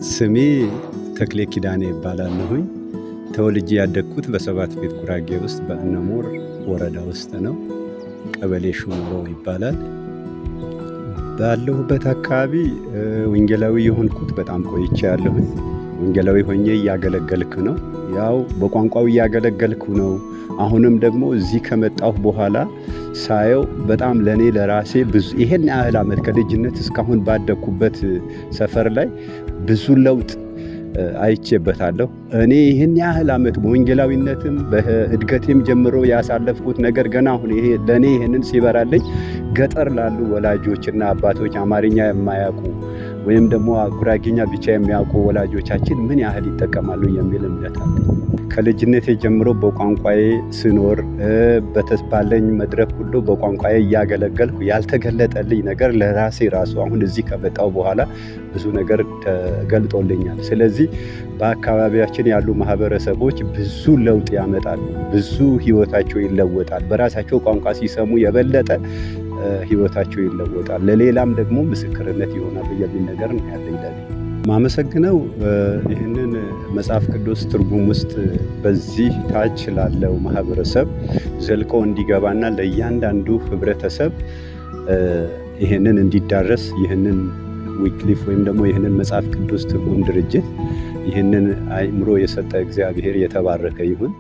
ስሜ ተክሌ ኪዳኔ ይባላለሁኝ። ተወልጄ ያደግኩት በሰባት ቤት ጉራጌ ውስጥ በእነሞር ወረዳ ውስጥ ነው። ቀበሌ ሹምሮ ይባላል። ባለሁበት አካባቢ ወንጌላዊ የሆንኩት በጣም ቆይቼ ያለሁኝ። ወንጌላዊ ሆኜ እያገለገልኩ ነው። ያው በቋንቋው እያገለገልኩ ነው። አሁንም ደግሞ እዚህ ከመጣሁ በኋላ ሳየው በጣም ለኔ ለራሴ ብዙ ይሄን ያህል ዓመት ከልጅነት እስካሁን ባደግኩበት ሰፈር ላይ ብዙ ለውጥ አይቼበታለሁ። እኔ ይህን ያህል ዓመት በወንጌላዊነትም በእድገቴም ጀምሮ ያሳለፍኩት ነገር ገና አሁን ይሄ ለእኔ ይህንን ሲበራልኝ ገጠር ላሉ ወላጆችና አባቶች፣ አማርኛ የማያውቁ ወይም ደግሞ ጉራጌኛ ብቻ የሚያውቁ ወላጆቻችን ምን ያህል ይጠቀማሉ የሚል እምነት አለ። ከልጅነቴ ጀምሮ በቋንቋዬ ስኖር፣ ባለኝ መድረክ ሁሉ በቋንቋዬ እያገለገልኩ ያልተገለጠልኝ ነገር ለራሴ ራሱ አሁን እዚህ ከመጣሁ በኋላ ብዙ ነገር ተገልጦልኛል። ስለዚህ በአካባቢያችን ያሉ ማህበረሰቦች ብዙ ለውጥ ያመጣሉ፣ ብዙ ህይወታቸው ይለወጣል። በራሳቸው ቋንቋ ሲሰሙ የበለጠ ህይወታቸው ይለወጣል፣ ለሌላም ደግሞ ምስክርነት ይሆናሉ የሚል ነገር ነው ያለኝ። ለኔ ማመሰግነው ይህንን መጽሐፍ ቅዱስ ትርጉም ውስጥ በዚህ ታች ላለው ማህበረሰብ ዘልቆ እንዲገባና ለእያንዳንዱ ህብረተሰብ ይህንን እንዲዳረስ ይህንን ዊክሊፍ ወይም ደግሞ ይህንን መጽሐፍ ቅዱስ ትርጉም ድርጅት ይህንን አእምሮ የሰጠ እግዚአብሔር የተባረከ ይሁን።